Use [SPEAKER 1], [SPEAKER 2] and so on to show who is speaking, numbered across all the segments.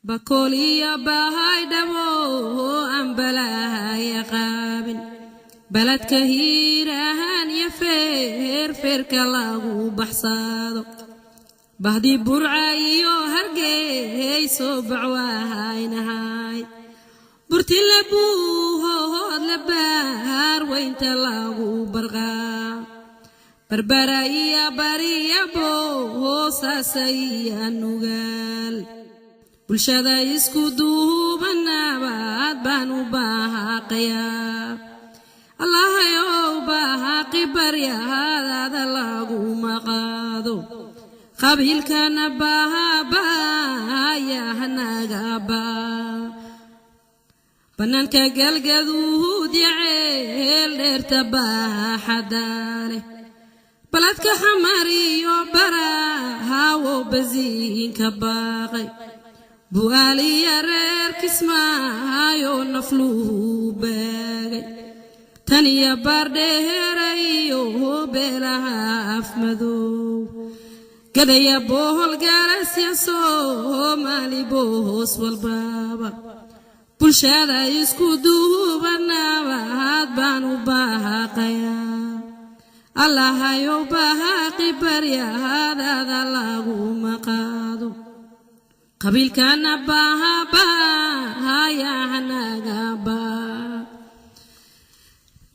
[SPEAKER 1] Bakool iyo Bahaydhabo aan balaaya qaabin, baladka Hiirahan iyo Feerfeerka lagu baxsado, Bahdi Burca iyo Hargeyso bacwahaynahay, Burtila, Buuhoodle, Baar weynta lagu barqaa, Barbara iyo Bariya, Bohosaasaya, Nugaal, bulshada isku duubanabaad baan u baahaqayaa. Allahayow, baahaqi baryahadaada laguma qaado, qabiilkana bahabaya hanaga banaanka. Galgaduud yaceel dheerta baaxada leh, baladka Xamar iyo Barahawo, basiinka baaqay, Bu'aaliya, reer Kismaayo nafluhu baagay, tan iyo Baardheere iyo beelaha Afmadow, Gadaya, Bohol, Gaarasya, Soomaali boos walbaaba, bulshada isku duubanabaad baan u baahaqayaa. Allahayow, bahaaqi baryahadaada laguma qaado, qabiilkana bahabahaya hanaga baa.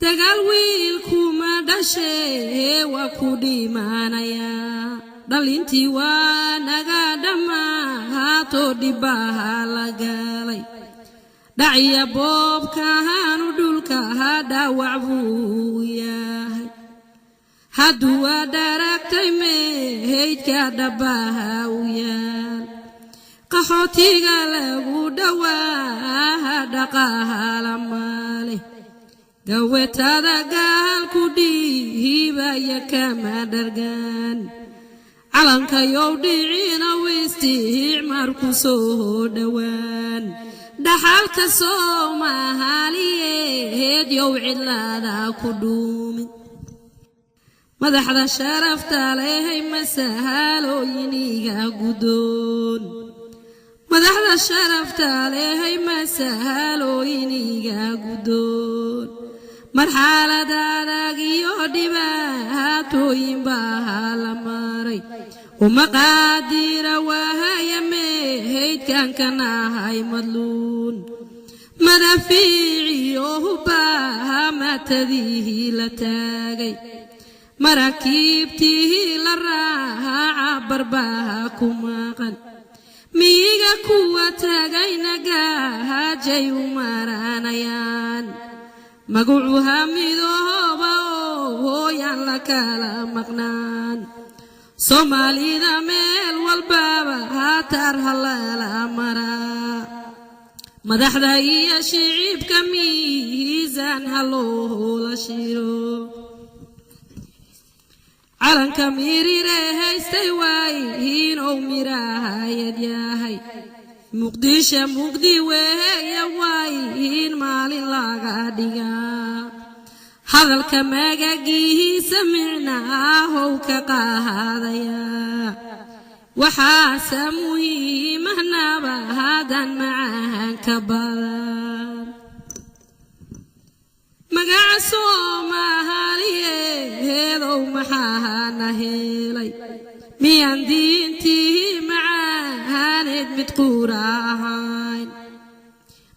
[SPEAKER 1] Dagaal wiilkuma dhashee, waa ku dhimaanayaa. Dhalintii waa naga dhammaatoo dhibbaha la galay, dhacya boobkahaanu dhulka dhaawac buu yahay. Hadduu waa dharagtay mehaydka dhabbaha u yaal, qaxootiga lagu dhowaaha dhaqahala maaleh, gawetada gaalku dhiibaya kama dhargaan. Calankayow dhicina isticmaarku soo dhowaan, dhaxalka Soomaaliyeed yow cidlaada ku dhuumin. Madaxda sharafta lehay, masahaalooyiniga guddoon. Madaxda sharafta lehay, masahaalooyiniga guddoon. Marxalad adag iyo dhibaatooyin baa la maray, uma qaadira wahaya mehaydkan ka nahay madluun. Madafiiciyo hubaha matadihii la taagay, maraakiibtii la raaca barbaha ku maqan, miyiga kuwa tagayna gaajay u maranayaan. Magacuha midooba oo hooyaan la kala maqnaan, Soomaalida meel walbaba hataar halala maraa. Madaxda iyo shicibka miisaan ha loola shiro. Calanka miriree haystay waay inow miraahayad yahay. Muqdisho mugdi weeya, waay in maalin laga dhigaa. Hadalka magagiisa micnaahow ka qaadaya, waxaase muhiimahnaba hadan macahan ka badan. Magaca Soomaaliyeedow maxaana helay? Miyaan diintii macaaneed mid quura ahayn?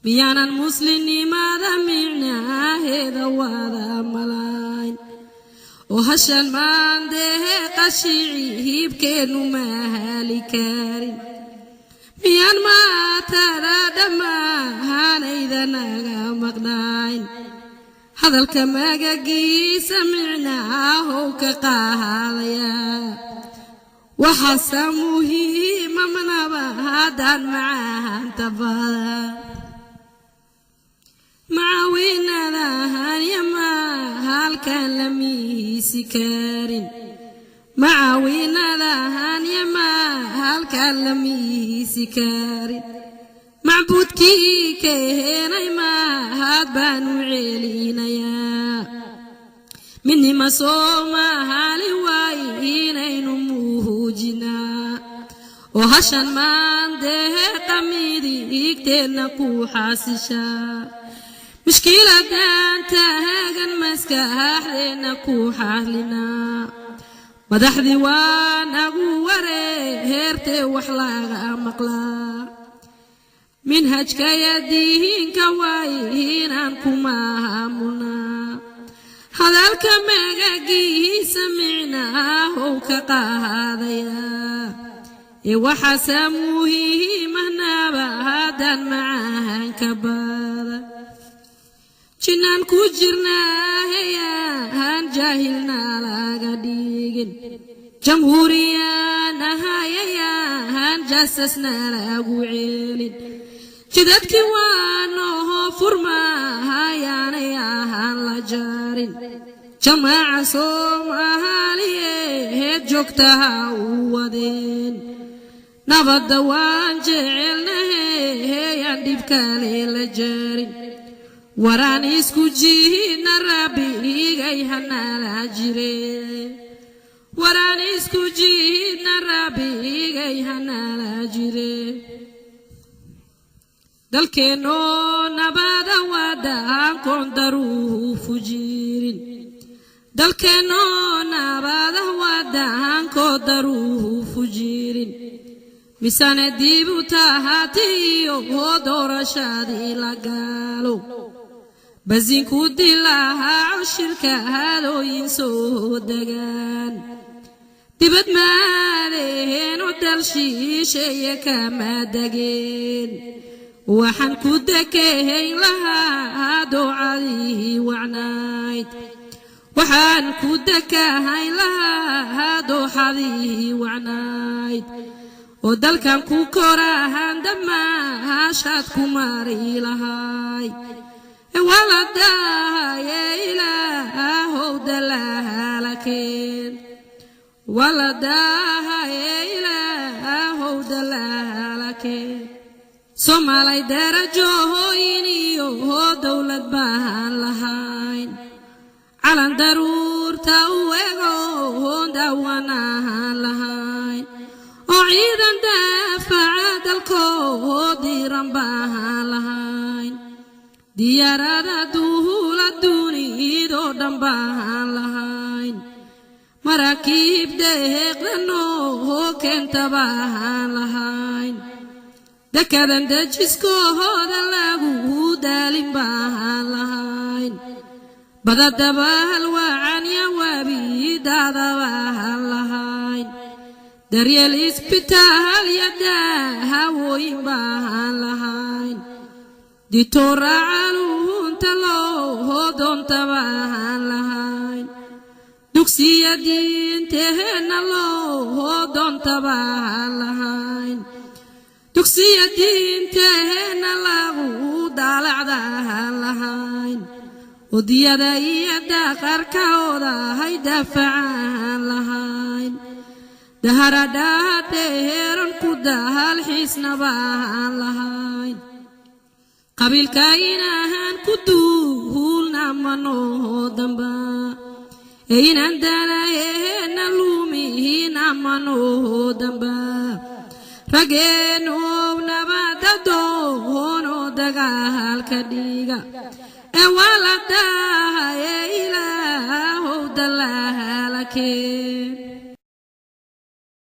[SPEAKER 1] Miyaanan muslimnimada micnaaheeda wada malayn? Oo hashan maandehe qashici hiibkeennu mahali karin? Miyaan maatada dhammaanayda naga maqnayn? Hadalka magagiisa micnaahow ka qaadaya, waxaase muhiima manaba haddaan macaanta badan. Macaawinadahan yama halkan la miisi karin, macaawinadahan yama halkan la miisi karin. Macbuudkii keenay mahad baanu celinayaa. Midnima Soomaali waay inaynu muujinaa, oo hashan maandehe qamidi. Midigteenna ku xaasishaa, mushkiladan taagan maskaxdeenna ku xaalinaa. Madaxdii waa nagu wareertee, wax laga maqlaa minhajkaya diinka, waay inaan ku maamulnaa. Hadalka magagiisa micnaahow ka qaadaya ee waxaase muhiimahnaaba haddaan macahan ka bada jinnaan ku jirnaahayaan, jaahilna laga dhigin. Jamhuuriyaan ahayayaan, jaasasna lagu ceelin. Jidadkii waanoo furmahayaanay ahaan la jaarin. Jamaaca Soomaaliyeed joogtaha u wadeen. Nabadda waan jecelnaheyaan, dhibkale la jaarin. Waraan isku jihina, rabbigay hanala jire. Waraan isku jihidna, rabbigay hanala jire. Dalkeennoo nabada wadaan koon daruufu jirin, dalkeennoo nabada wadaan koo daruufu jirin, misane dibu tahaatiyo oo doorashadii la gaalo, basiinku dilaaco, shirka hadooyin soo degaan, dibad maadeen oo dal shiisheeye kama degeen. Waxaan ku dekehayn lahaa doocadii wacnayd, waxaan ku dekahayn lahaa dooxadii wacnayd oo dalkan ku korahan, damaashaad ku mari lahay. Waladahaye ilaahow dalaalakeen, waladahaye ilaahow dalaalakeen. Soomaalay darajooyin iyo dowlad baan lahayn, calan daruurta u ego daawanaan lahayn, oo ciidan daafaca dalkoo diran baan lahayn, diyaarada duhula dunidoo dhan baan lahayn, maraakiib deeqdanoo keenta baan lahayn, dekadan dejiskooda lagu daalin baan lahayn, badadabahal wacan ya wabidaada baan lahayn, daryeel isbitaal ya daahawooyin baan lahayn, ditoora caluunta loo doonta baan lahayn, dugsiya diinteheenna loo doonta baan lahayn, dugsiya diinteheenna lagu daalacdaan lahayn, odiyada iyo daqarkooda hay daafacaan lahayn, daharadhaadheeran ku dahal xiisna baan lahayn. Qabiilka inahaan ku duulna manoo damba ee inaan danaheena lumihiina manoo damba. Raggeenow nabada doonoo dagaalka dhiiga ee waa la dahaye ilaahow dalaalakeen.